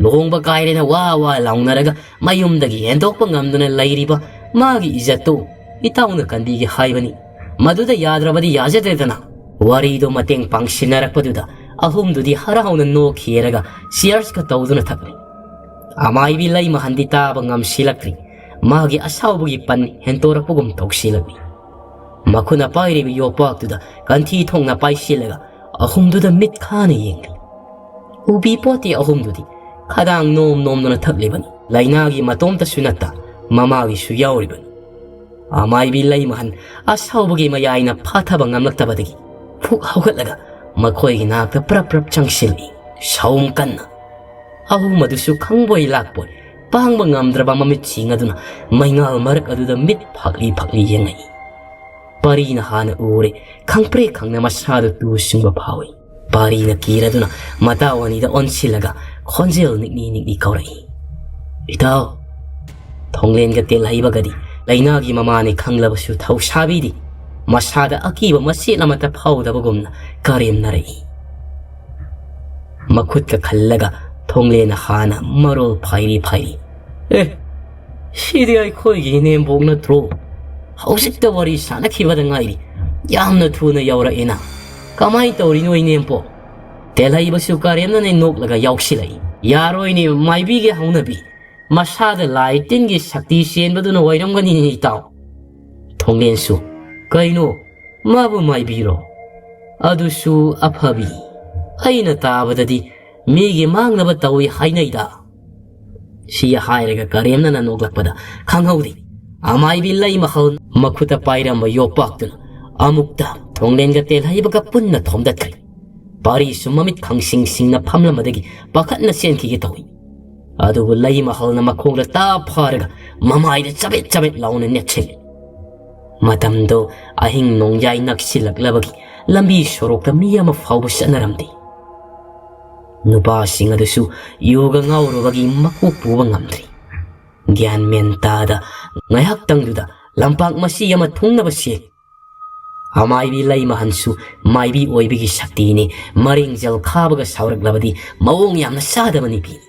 ꯂꯨꯍꯣꯡꯕ ꯀꯥꯏꯔꯦꯅ ꯋꯥ ꯋꯥ ꯂꯥꯎꯅꯔꯒ ꯃꯌꯨꯝꯗꯒꯤ ꯍꯦꯟꯗꯣꯛꯄ ꯉꯝꯗꯅ ꯂꯩꯔꯤꯕ ꯃꯥꯒꯤ ꯏꯖꯠꯇꯨ ꯏꯇꯥꯎꯅ ꯀꯟꯕꯤꯒꯦ ꯍꯥꯏꯕꯅꯤ꯫ ꯃꯗꯨꯗ ꯌꯥꯗ꯭ꯔꯕꯗꯤ ꯌꯥꯖꯗ꯭ꯔꯦꯗꯅ꯫" ꯋꯥꯔꯤꯗꯣ ꯃꯇꯦꯡ ꯄꯥꯡꯁꯤꯟꯅꯔꯛꯄꯗꯨꯗ ꯑꯍꯨꯝꯗꯨꯗꯤ ꯍꯔꯥꯎꯅ ꯅꯣꯛꯈꯤꯔꯒ ꯆꯤꯌꯔꯁꯀ ꯇꯧꯗꯨꯅ ꯊꯛꯂꯤ꯫ ꯑꯃꯥꯏꯕꯤ ꯂꯩꯃꯍꯟꯗꯤ ꯇꯥꯕ ꯉꯝꯁꯤꯜꯂꯛꯇ꯭ꯔꯤ꯫ ꯃꯥꯒꯤ ꯑꯁꯥꯎꯕꯒꯤ ꯄꯟ ꯍꯦꯟꯇꯣꯔꯛꯄꯒꯨꯝ ꯇꯧꯁꯤꯜꯂꯛꯂꯤ꯫ ꯃꯈꯨꯠꯅ ꯄꯥꯏꯔꯤꯕ ꯌꯣꯄꯥꯛꯇꯨꯗ ꯀꯟꯊꯤ ꯊꯣꯡꯅ ꯄꯥꯏꯁꯤꯜꯂꯒ ꯑꯍꯨꯝꯗꯨꯗ ꯃꯤꯠ ꯈꯥꯅ ꯌꯦꯡꯂꯤ꯫ ꯎꯕꯤ ꯄꯣꯠꯇꯤ ꯑꯍꯨꯝꯗꯨꯗꯤ ꯈꯗꯥꯡ ꯅꯣꯝ ꯅꯣꯝꯗꯨꯅ ꯊꯛꯂꯤꯕꯅꯤ꯫ ꯂꯥꯏꯅꯥꯒꯤ ꯃꯇꯣꯝꯇꯁꯨ ꯅꯠꯇ ꯃꯃꯥꯒꯤꯁꯨ ꯌꯥꯎꯔꯤꯕꯅꯤ꯫ ꯑꯃꯥꯏꯕꯤ ꯂꯩꯃꯍꯟ ꯑꯁꯥꯎꯕꯒꯤ ꯃꯌꯥꯏꯅ ꯐꯥꯊꯕ ꯉꯝꯂꯛꯇꯕꯗꯒꯤ ꯐꯨꯛ ꯍꯧꯒꯠꯂꯒ ꯃꯈꯣꯏꯒꯤ ꯅꯥꯛꯇ ꯄ꯭ꯔꯞ ꯄ꯭ꯔꯞ ꯆꯪꯁꯤꯜꯂꯤ꯫ ꯁꯥꯎꯝ ꯀꯟꯅ꯫ ꯑꯍꯨꯝ ꯑꯗꯨꯁꯨ ꯈꯪꯕꯣꯏ ꯂꯥꯛꯄꯣꯏ ꯄꯥꯡꯕ ꯉꯝꯗ꯭ꯔꯕ ꯃꯃꯤꯠꯁꯤꯡ ꯑꯗꯨꯅ ꯃꯩꯉꯥꯜ ꯃꯔꯛ ꯑꯗꯨꯗ ꯃꯤꯠ ꯐꯥꯛꯂꯤ ꯐꯥꯛꯂꯤ ꯌꯦꯡꯉꯛꯏ꯫ ꯄꯥꯔꯤꯅ ꯍꯥꯟꯅ ꯎꯔꯦ꯫ ꯈꯪꯄ꯭ꯔꯦꯛ ꯈꯪꯅ ꯃꯁꯥꯗꯨ ꯇꯨ ꯁꯨꯡꯕ ꯐꯥꯎꯏ꯫ ꯄꯥꯔꯤꯅ ꯀꯤꯔꯗꯨꯅ ꯃꯇꯥꯎ ꯑꯅꯤꯗ ꯑꯣꯟꯁꯤꯜꯂꯒ ꯈꯣꯟꯖꯦꯜ ꯅꯤꯛꯂꯤ ꯅꯤꯛꯂꯤ ꯀꯧꯔꯛꯏ꯫ "ꯏꯇꯥꯎ!" ꯊꯣꯡꯂꯦꯟꯒ ꯇꯦꯜꯍꯩꯕꯒꯗꯤ ꯂꯥꯏꯅꯥꯒꯤ ꯃꯃꯥꯅꯤ ꯈꯪꯂꯕꯁꯨ ꯊꯧꯁꯥꯕꯤꯗꯤ꯫ ꯃꯁꯥꯗ ꯑꯀꯤꯕ ꯃꯆꯦꯠ ꯑꯃꯠꯇ ꯐꯥꯎꯗꯕꯒꯨꯝꯅ ꯀꯔꯦꯝꯅꯔꯛꯏ꯫ ꯃꯈꯨꯠꯀ ꯈꯜꯂꯒ ꯊꯣꯡꯂꯦꯟꯅ ꯍꯥꯟꯅ ꯃꯔꯣꯜ ꯐꯥꯏꯔꯤ ꯐꯥꯏꯔꯤ꯫ "ꯑꯦ, ꯁꯤꯗꯤ ꯑꯩꯈꯣꯏꯒꯤ ꯏꯅꯦꯝꯕꯣꯛ ꯅꯠꯇ꯭ꯔꯣ? ꯍꯧꯖꯤꯛꯇ ꯋꯥꯔꯤ ꯁꯥꯟꯅꯈꯤꯕꯗ ꯉꯥꯏꯔꯤ꯫ ꯌꯥꯝꯅ ꯊꯨꯅ ꯌꯧꯔꯛꯑꯦꯅ꯫ ꯀꯃꯥꯏ ꯇꯧꯔꯤꯅꯣ ꯏꯅꯦꯝꯕꯣꯛ?" ꯇꯦꯜꯍꯩꯕꯁꯨ ꯀꯔꯦꯝꯅꯅ ꯅꯣꯛꯂꯒ ꯌꯥꯎꯁꯤꯜꯂꯛꯏ꯫ "ꯌꯥꯔꯣꯏꯅꯦ, ꯃꯥꯏꯕꯤꯒꯤ ꯍꯧꯅꯕꯤ꯫ ꯃꯁꯥꯗ ꯂꯥꯏ ꯇꯤꯟꯒꯤ ꯁꯛꯇꯤ ꯆꯦꯟꯕꯗꯨꯅ ꯑꯣꯏꯔꯝꯒꯅꯤꯅꯦ ꯏꯇꯥꯎ꯫" ꯊꯣꯡꯂꯦꯟꯁꯨ, "ꯀꯩꯅꯣ, ꯃꯥꯕꯨ ꯃꯥꯏꯕꯤꯔꯣ? ꯑꯗꯨꯁꯨ ꯑꯐꯕꯤ꯫ ꯑꯩꯅ ꯇꯥꯕꯗꯗꯤ ꯃꯤꯒꯤ ꯃꯥꯡꯅꯕ ꯇꯧꯏ ꯍꯥꯏꯅꯩꯗ꯫" ꯁꯤ ꯍꯥꯏꯔꯒ ꯀꯔꯦꯝꯅꯅ ꯅꯣꯛꯂꯛꯄꯗ ꯈꯪꯍꯧꯗꯦ꯫ ꯑꯃꯥꯏꯕꯤ ꯂꯩꯃꯍꯜ ꯃꯈꯨꯠꯇ ꯄꯥꯏꯔꯝꯕ ꯌꯣꯄꯥꯛꯇꯨꯅ ꯑꯃꯨꯛꯇ ꯊꯣꯡꯂꯦꯟꯒ ꯇꯦꯜꯍꯩꯕꯒ ꯄꯨꯟꯅ ꯊꯣꯝꯗꯠꯈ꯭ꯔꯦ꯫ ꯄꯥꯔꯤꯁꯨ ꯃꯃꯤꯠ ꯈꯪꯁꯤꯡ ꯁꯤꯡꯅ ꯐꯝꯂꯝꯕꯗꯒꯤ ꯄꯥꯈꯠꯅ ꯆꯦꯟꯈꯤꯒꯦ ꯇꯧꯏ꯫ ꯑꯗꯨꯕꯨ ꯂꯩꯃꯍꯜꯅ ꯃꯈꯣꯡꯗ ꯇꯥꯞ ꯐꯥꯔꯒ ꯃꯃꯥꯏꯗ ꯆꯕꯦꯠ ꯆꯕꯦꯠ ꯂꯥꯎꯅ ꯅꯦꯠꯁꯤꯜꯂꯤ꯫ ꯃꯇꯝꯗꯣ ꯑꯍꯤꯡ ꯅꯣꯡꯌꯥꯏ ꯅꯛꯁꯤꯜꯂꯛꯂꯕꯒꯤ ꯂꯝꯕꯤ ꯁꯣꯔꯣꯛꯇ ꯃꯤ ꯑꯃ ꯐꯥꯎꯕ ꯆꯠꯅꯔꯝꯗꯦ꯫ ꯅꯨꯄꯥꯁꯤꯡ ꯑꯗꯨꯁꯨ ꯌꯨꯒ ꯉꯥꯎꯔꯨꯕꯒꯤ ꯃꯀꯣꯛ ꯄꯨꯕ ꯉꯝꯗ꯭ꯔꯤ꯫ ꯒ꯭ꯌꯥꯟ ꯃꯦꯟ ꯇꯥꯗ ꯉꯥꯏꯍꯥꯛꯇꯪꯗꯨꯗ ꯂꯝꯄꯥꯛ ꯃꯆꯤ ꯑꯃ ꯊꯨꯡꯅꯕ ꯆꯦꯜꯂꯤ꯫ ꯑꯃꯥꯏꯕꯤ ꯂꯩꯃꯍꯟꯁꯨ ꯃꯥꯏꯕꯤ ꯑꯣꯏꯕꯒꯤ ꯁꯛꯇꯤꯅꯤ, ꯃꯔꯦꯡꯖꯦꯜ ꯈꯥꯕꯒ ꯁꯥꯎꯔꯛꯂꯕꯗꯤ ꯃꯑꯣꯡ ꯌꯥꯝꯅ ꯆꯥꯗꯕ ꯅꯨꯄꯤꯅꯤ꯫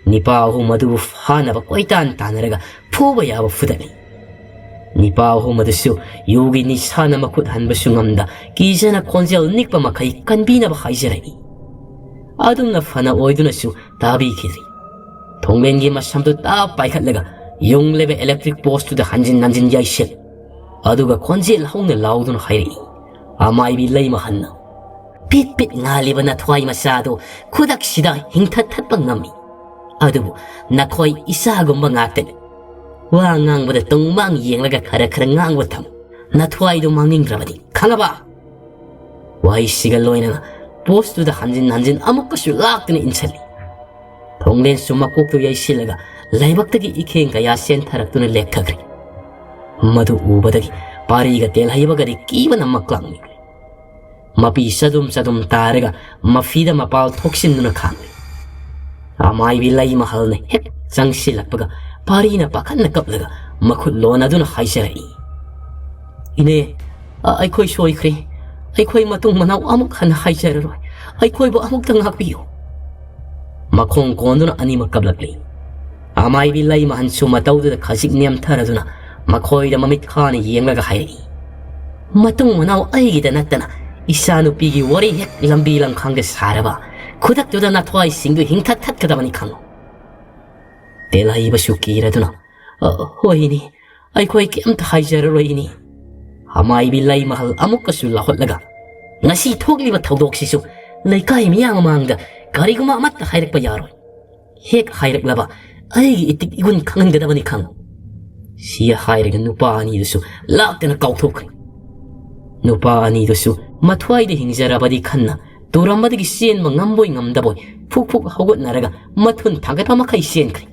ꯅꯤꯄꯥ ꯑꯍꯨꯝ ꯑꯗꯨꯕꯨ ꯐꯥꯅꯕ ꯀꯣꯏꯇꯥꯟ ꯇꯥꯟꯅꯔꯒ ꯐꯨꯕ ꯌꯥꯕ ꯐꯨꯗꯠꯂꯤ꯫ ꯅꯤꯄꯥ ꯑꯍꯨꯝ ꯑꯗꯨꯁꯨ ꯌꯨꯒꯤ ꯅꯤꯁꯥꯅ ꯃꯈꯨꯠ ꯍꯟꯕꯁꯨ ꯉꯝꯗ ꯀꯤꯖꯅ ꯈꯣꯟꯖꯦꯜ ꯅꯤꯛꯄ ꯃꯈꯩ ꯀꯟꯕꯤꯅꯕ ꯍꯥꯏꯖꯔꯛꯏ꯫ ꯑꯗꯨꯝꯅ ꯐꯅ ꯑꯣꯏꯗꯨꯅꯁꯨ ꯇꯥꯕꯤꯈꯤꯗ꯭ꯔꯤ꯫ ꯊꯣꯡꯂꯦꯟꯒꯤ ꯃꯁꯝꯗꯨ ꯇꯥꯞ ꯄꯥꯏꯈꯠꯂꯒ ꯌꯨꯡꯂꯤꯕ electric post ꯇꯨꯗ ꯍꯟꯖꯤꯟ ꯍꯟꯖꯤꯟ ꯌꯩꯁꯤꯜ, ꯑꯗꯨꯒ ꯈꯣꯟꯖꯦꯜ ꯍꯧꯅ ꯂꯥꯎꯗꯨꯅ ꯍꯥꯏꯔꯛꯏ꯫ ꯑꯃꯥꯏꯕꯤ ꯂꯩꯃꯍꯟꯅ, "ꯄꯤꯠ ꯄꯤꯠ ꯉꯥꯜꯂꯤꯕ ꯅꯊ꯭ꯋꯥꯏ ꯃꯆꯥꯗꯨ ꯈꯨꯗꯛꯁꯤꯗ ꯍꯤꯡꯊꯠ ꯊꯠꯄ ꯉꯝꯃꯤ꯫ ꯑꯗꯨꯕꯨ ꯅꯈꯣꯏ ꯏꯆꯥꯒꯨꯝꯕ ꯉꯥꯛꯇꯅꯤ꯫ ꯋꯥ ꯉꯥꯡꯕꯗ ꯇꯨꯡꯃꯥꯡ ꯌꯦꯡꯂꯒ ꯈꯔ ꯈꯔ ꯉꯥꯡꯕ ꯊꯝꯃꯨ꯫ ꯅꯊ꯭ꯋꯥꯏꯗꯨ ꯃꯥꯡꯅꯤꯡꯗ꯭ꯔꯕꯗꯤ, ꯈꯪꯉꯕ?" ꯋꯥꯍꯩꯁꯤꯒ ꯂꯣꯏꯅꯅ post ꯇꯨꯗ ꯍꯟꯖꯤꯟ ꯍꯟꯖꯤꯟ ꯑꯃꯨꯛꯀꯁꯨ ꯂꯥꯛꯇꯨꯅ ꯏꯟꯁꯤꯜꯂꯤ꯫ ꯊꯣꯡꯂꯦꯟꯁꯨ ꯃꯀꯣꯛꯇꯨ ꯌꯩꯁꯤꯜꯂꯒ ꯂꯥꯏꯕꯛꯇꯒꯤ ꯏꯈꯦꯡ ꯀꯌꯥ ꯆꯦꯟꯊꯔꯛꯇꯨꯅ ꯂꯦꯛꯊꯈ꯭ꯔꯦ꯫ ꯃꯗꯨ ꯎꯕꯗꯒꯤ ꯄꯥꯔꯤꯒ ꯇꯦꯜꯍꯩꯕꯒꯗꯤ ꯀꯤꯕꯅ ꯃꯛꯂꯥꯡꯅꯈ꯭ꯔꯦ꯫ ꯃꯄꯤ ꯆꯗꯨꯝ ꯆꯗꯨꯝ ꯇꯥꯔꯒ ꯃꯐꯤꯗ ꯃꯄꯥꯜ ꯊꯣꯛꯆꯤꯟꯗꯨꯅ ꯈꯥꯡꯂꯤ꯫ ꯑꯃꯥꯏꯕꯤ ꯂꯩꯃꯍꯜꯅ ꯍꯦꯛ ꯆꯪꯁꯤꯜꯂꯛꯄꯒ ꯄꯥꯔꯤꯅ ꯄꯥꯈꯠꯅ ꯀꯞꯂꯒ ꯃꯈꯨꯠ ꯂꯣꯟꯅꯗꯨꯅ ꯍꯥꯏꯖꯔꯛꯏ, "ꯏꯅꯦ, ꯑ-, ꯑꯩꯈꯣꯏ ꯁꯣꯏꯈ꯭ꯔꯦ꯫ ꯑꯩꯈꯣꯏ ꯃꯇꯨꯡ ꯃꯅꯥꯎ ꯑꯃꯨꯛ ꯍꯟꯅ ꯍꯥꯏꯖꯔꯔꯣꯏ꯫ ꯑꯩꯈꯣꯏꯕꯨ ꯑꯃꯨꯛꯇ ꯉꯥꯛꯄꯤꯌꯨ꯫" ꯃꯈꯣꯡ ꯀꯣꯟꯗꯨꯅ ꯑꯅꯤꯃꯛ ꯀꯞꯂꯛꯂꯤ꯫ ꯑꯃꯥꯏꯕꯤ ꯂꯩꯃꯍꯟꯁꯨ ꯃꯇꯧꯗꯨꯗ ꯈꯖꯤꯛ ꯅꯦꯝꯊꯔꯗꯨꯅ ꯃꯈꯣꯏꯗ ꯃꯃꯤꯠ ꯈꯥꯅ ꯌꯦꯡꯂꯒ ꯍꯥꯏꯔꯛꯏ, "ꯃꯇꯨꯡ ꯃꯅꯥꯎ ꯑꯩꯒꯤꯗ ꯅꯠꯇꯅ ꯏꯆꯥꯅꯨꯄꯤꯒꯤ ꯋꯥꯔꯤ ꯍꯦꯛ ꯂꯝꯕꯤ ꯂꯝꯈꯥꯡꯗ ꯁꯥꯔꯕ, ꯈꯨꯗꯛꯇꯨꯗ ꯅꯊ꯭ꯋꯥꯏꯁꯤꯡꯗꯨ ꯍꯤꯡꯊꯠ ꯊꯠꯀꯗꯕꯅꯤ ꯈꯪꯉꯨ꯫" ꯇꯦꯜꯍꯩꯕꯁꯨ ꯀꯤꯔꯗꯨꯅ, "ꯑ, ꯍꯣꯏ ꯏꯅꯦ, ꯑꯩꯈꯣꯏ ꯀꯩꯝꯇ ꯍꯥꯏꯖꯔꯔꯣꯏ ꯏꯅꯦ꯫" ꯑꯃꯥꯏꯕꯤ ꯂꯩꯃꯍꯜ ꯑꯃꯨꯛꯀꯁꯨ ꯂꯥꯎꯍꯠꯂꯒ, "ꯉꯁꯤ ꯊꯣꯛꯂꯤꯕ ꯊꯧꯗꯣꯛꯁꯤꯁꯨ ꯂꯩꯀꯥꯏ ꯃꯤꯌꯥꯝ ꯃꯃꯥꯡꯗ ꯀꯔꯤꯒꯨꯝꯕ ꯑꯃꯠꯇ ꯍꯥꯏꯔꯛꯄ ꯌꯥꯔꯣꯏ꯫ ꯍꯦꯛ ꯍꯥꯏꯔꯛꯂꯕ ꯑꯩꯒꯤ ꯏꯇꯤꯛ ꯏꯒꯨꯟ ꯈꯪꯍꯟꯒꯗꯕꯅꯤ ꯈꯪꯉꯨ꯫" ꯁꯤ ꯍꯥꯏꯔꯒ ꯅꯨꯄꯥ ꯑꯅꯤꯗꯨꯁꯨ ꯂꯥꯛꯇꯅ ꯀꯥꯎꯊꯣꯛꯈ꯭ꯔꯦ꯫ ꯅꯨꯄꯥ ꯑꯅꯤꯗꯨꯁꯨ ꯃꯊ꯭ꯋꯥꯏꯗ ꯍꯤꯡꯖꯔꯕꯗꯤ ꯈꯟꯅ ꯇꯨꯔꯝꯕꯗꯒꯤ ꯆꯦꯟꯕ ꯉꯝꯕꯣꯏ ꯉꯝꯗꯕꯣꯏ ꯐꯨꯛ ꯐꯨꯛ ꯍꯧꯒꯠꯅꯔꯒ ꯃꯊꯨꯟ ꯊꯥꯡꯒꯠꯄ ꯃꯈꯩ ꯆꯦꯟꯈ꯭ꯔꯦ꯫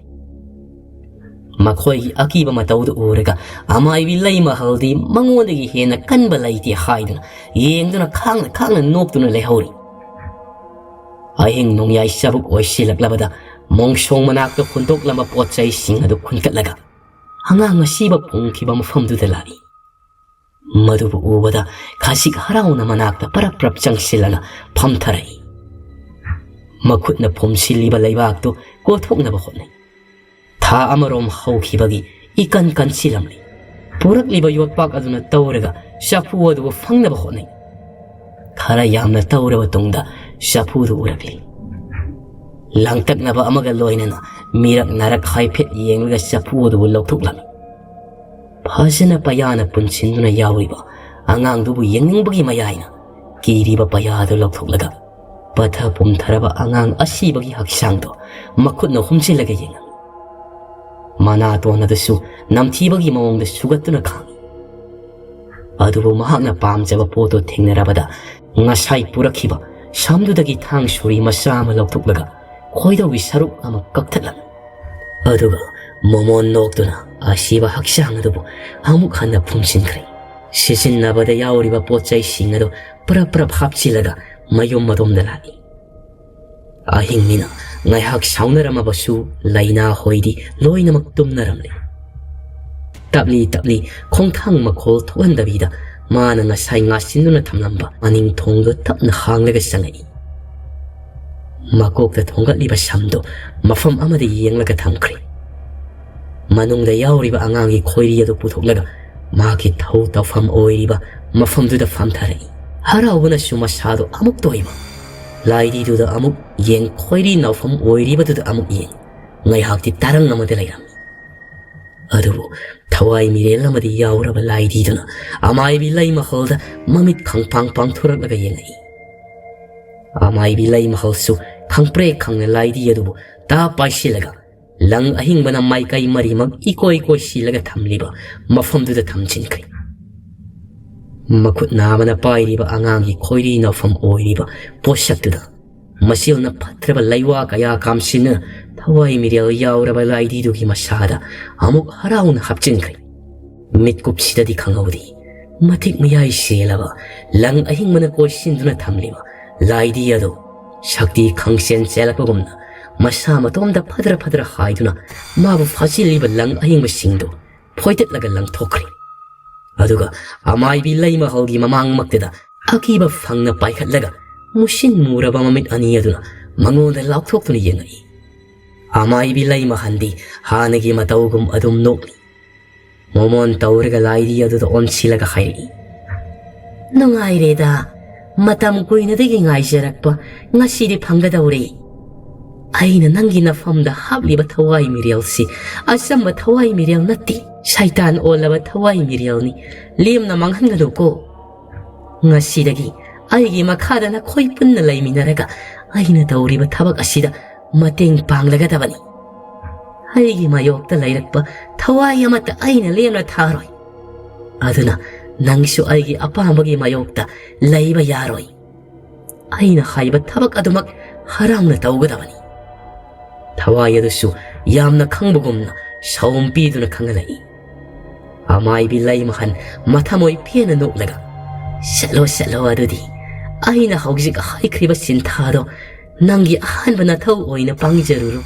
ꯃꯈꯣꯏꯒꯤ ꯑꯀꯤꯕ ꯃꯇꯧꯗꯨ ꯎꯔꯒ ꯑꯃꯥꯏꯕꯤ ꯂꯩꯃꯍꯜꯗꯤ ꯃꯉꯣꯟꯗꯒꯤ ꯍꯦꯟꯅ ꯀꯟꯕ ꯂꯩꯇꯦ ꯍꯥꯏꯗꯨꯅ ꯌꯦꯡꯗꯨꯅ ꯈꯥꯡꯅ ꯈꯥꯡꯅ ꯅꯣꯛꯇꯨꯅ ꯂꯩꯍꯧꯔꯤ꯫ ꯑꯍꯤꯡ ꯅꯣꯡꯌꯥꯏ ꯆꯕꯨꯛ ꯑꯣꯏꯁꯤꯜꯂꯛꯂꯕꯗ ꯃꯣꯡꯁꯣꯡ ꯃꯅꯥꯛꯇ ꯍꯨꯟꯗꯣꯛꯂꯝꯕ ꯄꯣꯠ ꯆꯩꯁꯤꯡ ꯑꯗꯨ ꯈꯨꯟꯒꯠꯂꯒ ꯑꯉꯥꯡ ꯑꯁꯤꯕ ꯐꯨꯝꯈꯤꯕ ꯃꯐꯝꯗꯨꯗ ꯂꯥꯛꯏ꯫ ꯃꯗꯨꯕꯨ ꯎꯕꯗ ꯈꯖꯤꯛ ꯍꯔꯥꯎꯅ ꯃꯅꯥꯛꯇ ꯄꯔꯞ ꯄꯔꯞ ꯆꯪꯁꯤꯜꯂꯒ ꯐꯝꯊꯔꯛꯏ꯫ ꯃꯈꯨꯠꯅ ꯐꯨꯝꯁꯤꯜꯂꯤꯕ ꯂꯩꯕꯥꯛꯇꯨ ꯀꯣꯊꯣꯛꯅꯕ ꯍꯣꯠꯅꯩ꯫ ꯊꯥ ꯑꯃꯔꯣꯝ ꯍꯧꯈꯤꯕꯒꯤ ꯏꯀꯟ ꯀꯟꯁꯤꯜꯂꯝꯂꯤ꯫ ꯄꯨꯔꯛꯂꯤꯕ ꯌꯣꯠꯄꯥꯛ ꯑꯗꯨꯅ ꯇꯧꯔꯒ ꯆꯐꯨ ꯑꯗꯨꯕꯨ ꯐꯪꯅꯕ ꯍꯣꯠꯅꯩ꯫ ꯈꯔ ꯌꯥꯝꯅ ꯇꯧꯔꯕ ꯇꯨꯡꯗ ꯆꯐꯨꯗꯨ ꯎꯔꯛꯂꯤ꯫ ꯂꯥꯡꯇꯛꯅꯕ ꯑꯃꯒ ꯂꯣꯏꯅꯅ ꯃꯤꯔꯛ ꯅꯥꯔꯛ ꯍꯥꯏꯐꯦꯠ ꯌꯦꯡꯂꯒ ꯆꯐꯨ ꯑꯗꯨꯕꯨ ꯂꯧꯊꯣꯛꯂꯝꯃꯤ꯫ ꯐꯖꯅ ꯄꯌꯥꯅ ꯄꯨꯟꯁꯤꯟꯗꯨꯅ ꯌꯥꯎꯔꯤꯕ ꯑꯉꯥꯡꯗꯨꯕꯨ ꯌꯦꯡꯅꯤꯡꯕꯒꯤ ꯃꯌꯥꯏꯅ ꯀꯤꯔꯤꯕ ꯄꯌꯥꯗꯨ ꯂꯧꯊꯣꯛꯂꯒ ꯄꯠꯊ ꯄꯨꯝꯊꯔꯕ ꯑꯉꯥꯡ ꯑꯁꯤꯕꯒꯤ ꯍꯛꯆꯥꯡꯗꯣ ꯃꯈꯨꯠꯅ ꯍꯨꯝꯖꯤꯜꯂꯒ ꯌꯦꯡꯉꯝꯃꯤ꯫ ꯃꯅꯥꯇꯣꯟ ꯑꯗꯨꯁꯨ ꯅꯝꯊꯤꯕꯒꯤ ꯃꯑꯣꯡꯗ ꯁꯨꯒꯠꯇꯨꯅ ꯈꯥꯡꯏ꯫ ꯑꯗꯨꯕꯨ ꯃꯍꯥꯛꯅ ꯄꯥꯝꯖꯕ ꯄꯣꯠꯇꯨ ꯊꯦꯡꯅꯔꯕꯗ ꯉꯁꯥꯏ ꯄꯨꯔꯛꯈꯤꯕ ꯁꯝꯗꯨꯗꯒꯤ ꯊꯥꯡ ꯁꯣꯔꯤ ꯃꯆꯥ ꯑꯃ ꯂꯧꯊꯣꯛꯂꯒ ꯈꯣꯏꯗꯧꯒꯤ ꯁꯔꯨꯛ ꯑꯃ ꯀꯛꯊꯠꯂꯝꯃꯤ꯫ ꯑꯗꯨꯒ ꯃꯣꯃꯣꯟ ꯅꯣꯛꯇꯨꯅ ꯑꯁꯤꯕ ꯍꯛꯆꯥꯡ ꯑꯗꯨꯕꯨ ꯑꯃꯨꯛ ꯍꯟꯅ ꯐꯨꯝꯖꯤꯟꯈ꯭ꯔꯦ꯫ ꯁꯤꯖꯤꯟꯅꯕꯗ ꯌꯥꯎꯔꯤꯕ ꯄꯣꯠ ꯆꯩꯁꯤꯡ ꯑꯗꯨ ꯄꯔꯞ ꯄꯔꯞ ꯍꯥꯞꯆꯤꯜꯂꯒ ꯃꯌꯨꯝ ꯑꯗꯣꯝꯗ ꯂꯥꯛꯏ꯫ ꯑꯍꯤꯡꯅꯤꯅ ꯉꯥꯏꯍꯥꯛ ꯁꯥꯎꯅꯔꯝꯃꯕꯁꯨ ꯂꯥꯏꯅꯥ ꯍꯣꯏꯗꯤ ꯂꯣꯏꯅꯃꯛ ꯇꯨꯝꯅꯔꯝꯂꯦ꯫ ꯇꯞꯂꯤ ꯇꯞꯂꯤ ꯈꯣꯡꯊꯥꯡ ꯃꯈꯣꯜ ꯊꯣꯛꯍꯟꯗꯕꯤꯗ ꯃꯥꯅ ꯉꯁꯥꯏ ꯉꯥꯁꯤꯟꯗꯨꯅ ꯊꯝꯂꯝꯕ ꯃꯅꯤꯡ ꯊꯣꯡꯗꯨ ꯇꯞꯅ ꯍꯥꯡꯂꯒ ꯆꯪꯉꯛꯏ꯫ ꯃꯀꯣꯛꯇ ꯊꯣꯡꯒꯠꯂꯤꯕ ꯁꯝꯗꯨ ꯃꯐꯝ ꯑꯃꯗ ꯌꯦꯡꯂꯒ ꯊꯝꯈ꯭ꯔꯦ꯫ ꯃꯅꯨꯡꯗ ꯌꯥꯎꯔꯤꯕ ꯑꯉꯥꯡꯒꯤ ꯈꯣꯏꯔꯤ ꯑꯗꯨ ꯄꯨꯊꯣꯛꯂꯒ ꯃꯍꯥꯛꯀꯤ ꯊꯧ ꯇꯧꯐꯝ ꯑꯣꯏꯔꯤꯕ ꯃꯐꯝꯗꯨꯗ ꯐꯝꯊꯔꯛꯏ꯫ ꯍꯔꯥꯎꯕꯅꯁꯨ ꯃꯁꯥꯗꯨ ꯑꯃꯨꯛ ꯇꯣꯏꯕ꯫ ꯂꯥꯏꯗꯤꯗꯨꯗ ꯑꯃꯨꯛ ꯌꯦꯡ, ꯈꯣꯏꯔꯤ ꯅꯥꯎꯐꯝ ꯑꯣꯏꯔꯤꯕꯗꯨꯗ ꯑꯃꯨꯛ ꯌꯦꯡ꯫ ꯉꯥꯏꯍꯥꯛꯇꯤ ꯇꯥꯔꯪ ꯑꯃꯗ ꯂꯩꯔꯝꯃꯤ꯫ ꯑꯗꯨꯕꯨ ꯊꯋꯥꯏ ꯃꯤꯔꯦꯜ ꯑꯃꯗꯤ ꯌꯥꯎꯔꯕ ꯂꯥꯏꯗꯤꯗꯨꯅ ꯑꯃꯥꯏꯕꯤ ꯂꯩꯃꯍꯜꯗ ꯃꯃꯤꯠ ꯈꯪꯄꯥꯡ ꯄꯥꯡꯊꯣꯔꯛꯂꯒ ꯌꯦꯡꯂꯛꯏ꯫ ꯑꯃꯥꯏꯕꯤ ꯂꯩꯃꯍꯜꯁꯨ ꯈꯪꯄ꯭ꯔꯦꯛ ꯈꯪꯅ ꯂꯥꯏꯗꯤ ꯑꯗꯨꯕꯨ ꯇꯥ ꯄꯥꯏꯁꯤꯜꯂꯒ ꯂꯪ ꯑꯍꯤꯡꯕꯅ ꯃꯥꯏꯀꯩ ꯃꯔꯤꯃꯛ ꯏꯀꯣꯏ ꯀꯣꯏꯁꯤꯜꯂꯒ ꯊꯝꯂꯤꯕ ꯃꯐꯝꯗꯨꯗ ꯊꯝꯖꯤꯟꯈ꯭ꯔꯦ꯫ ꯃꯈꯨꯠ ꯅꯥꯕꯅ ꯄꯥꯏꯔꯤꯕ ꯑꯉꯥꯡꯒꯤ ꯈꯣꯏꯔꯤ ꯅꯥꯎꯐꯝ ꯑꯣꯏꯔꯤꯕ ꯄꯣꯠꯁꯛꯇꯨꯗ ꯃꯆꯤꯜꯅ ꯐꯠꯇ꯭ꯔꯕ ꯂꯩꯋꯥ ꯀꯌꯥ ꯀꯥꯝꯁꯤꯟꯅ ꯊꯋꯥꯏ ꯃꯤꯔꯦꯜ ꯌꯥꯎꯔꯕ ꯂꯥꯏꯗꯤꯗꯨꯒꯤ ꯃꯁꯥꯗ ꯑꯃꯨꯛ ꯍꯔꯥꯎꯅ ꯍꯥꯞꯆꯤꯟꯈ꯭ꯔꯦ꯫ ꯃꯤꯠꯀꯨꯞꯁꯤꯗꯗꯤ ꯈꯪꯍꯧꯗꯦ, ꯃꯇꯤꯛ ꯃꯌꯥꯏ ꯁꯦꯜꯂꯕ ꯂꯪ ꯑꯍꯤꯡꯕꯅ ꯀꯣꯏꯁꯤꯟꯗꯨꯅ ꯊꯝꯂꯤꯕ ꯂꯥꯏꯗꯤ ꯑꯗꯨ ꯁꯛꯇꯤ ꯈꯪꯆꯦꯟ ꯆꯦꯜꯂꯛꯄꯒꯨꯝꯅ ꯃꯁꯥ ꯃꯇꯣꯝꯗ ꯐꯗ꯭ꯔ ꯐꯗ꯭ꯔ ꯍꯥꯏꯗꯨꯅ ꯃꯥꯕꯨ ꯐꯥꯖꯤꯜꯂꯤꯕ ꯂꯪ ꯑꯍꯤꯡꯕꯁꯤꯡꯗꯨ ꯐꯣꯏꯗꯠꯂꯒ ꯂꯪꯊꯣꯛꯈ꯭ꯔꯦ꯫ ꯑꯗꯨꯒ ꯑꯃꯥꯏꯕꯤ ꯂꯩꯃꯍꯜꯒꯤ ꯃꯃꯥꯡꯃꯛꯇꯗ ꯑꯀꯤꯕ ꯐꯪꯅ ꯄꯥꯏꯈꯠꯂꯒ ꯃꯨꯁꯤꯟ ꯃꯨꯔꯕ ꯃꯃꯤꯠ ꯑꯅꯤ ꯑꯗꯨꯅ ꯃꯉꯣꯟꯗ ꯂꯥꯎꯊꯣꯛꯇꯨꯅ ꯌꯦꯡꯉꯛꯏ꯫ ꯑꯃꯥꯏꯕꯤ ꯂꯩꯃꯍꯟꯗꯤ ꯍꯥꯟꯅꯒꯤ ꯃꯇꯧꯒꯨꯝ ꯑꯗꯨꯝ ꯅꯣꯛꯂꯤ꯫ ꯃꯣꯃꯣꯟ ꯇꯧꯔꯒ ꯂꯥꯏꯗꯤ ꯑꯗꯨꯗ ꯑꯣꯟꯁꯤꯜꯂꯒ ꯍꯥꯏꯔꯛꯏ, "ꯅꯨꯡꯉꯥꯏꯔꯦꯗ, ꯃꯇꯝ ꯀꯨꯏꯅꯗꯒꯤ ꯉꯥꯏꯖꯔꯛꯄ ꯉꯁꯤꯗꯤ ꯐꯪꯒꯗꯧꯔꯦ꯫ ꯑꯩꯅ ꯅꯪꯒꯤ ꯅꯐꯝꯗ ꯍꯥꯞꯂꯤꯕ ꯊꯋꯥꯏ ꯃꯤꯔꯦꯜꯁꯤ ꯑꯆꯝꯕ ꯊꯋꯥꯏ ꯃꯤꯔꯦꯜ ꯅꯠꯇꯦ, ꯁꯩꯇꯥꯟ ꯑꯣꯜꯂꯕ ꯊꯋꯥꯏ ꯃꯤꯔꯦꯜꯅꯤ꯫ ꯂꯦꯝꯅ ꯃꯥꯡꯍꯟꯒꯅꯨꯀꯣ꯫ ꯉꯁꯤꯗꯒꯤ ꯑꯩꯒꯤ ꯃꯈꯥꯗ ꯅꯈꯣꯏ ꯄꯨꯟꯅ ꯂꯩꯃꯤꯟꯅꯔꯒ ꯑꯩꯅ ꯇꯧꯔꯤꯕ ꯊꯕꯛ ꯑꯁꯤꯗ ꯃꯇꯦꯡ ꯄꯥꯡꯂꯒꯗꯕꯅꯤ꯫ ꯑꯩꯒꯤ ꯃꯥꯌꯣꯛꯇ ꯂꯩꯔꯛꯄ ꯊꯋꯥꯏ ꯑꯃꯠꯇ ꯑꯩꯅ ꯂꯦꯝꯅ ꯊꯥꯔꯣꯏ꯫ ꯑꯗꯨꯅ ꯅꯪꯁꯨ ꯑꯩꯒꯤ ꯑꯄꯥꯝꯕꯒꯤ ꯃꯥꯌꯣꯛꯇ ꯂꯩꯕ ꯌꯥꯔꯣꯏ꯫ ꯑꯩꯅ ꯍꯥꯏꯕ ꯊꯕꯛ ꯑꯗꯨꯃꯛ ꯍꯔꯥꯎꯅ ꯇꯧꯒꯗꯕꯅꯤ꯫" ꯊꯋꯥꯏ ꯑꯗꯨꯁꯨ ꯌꯥꯝꯅ ꯈꯪꯕꯒꯨꯝꯅ ꯁꯥꯎꯝ ꯄꯤꯗꯨꯅ ꯈꯪꯍꯜꯂꯛꯏ꯫ ꯑꯃꯥꯏꯕꯤ ꯂꯩꯃꯍꯟ ꯃꯊꯃꯣꯏ ꯄꯦꯟꯅ ꯅꯣꯛꯂꯒ, "ꯆꯠꯂꯣ, ꯆꯠꯂꯣ, ꯑꯗꯨꯗꯤ ꯑꯩꯅ ꯍꯧꯖꯤꯛ ꯍꯥꯏꯈ꯭ꯔꯤꯕ ꯁꯤꯟꯊꯥꯗꯣ ꯅꯪꯒꯤ ꯑꯍꯥꯟꯕ ꯅꯊꯧ ꯑꯣꯏꯅ ꯄꯥꯡꯖꯔꯨꯔꯣ꯫"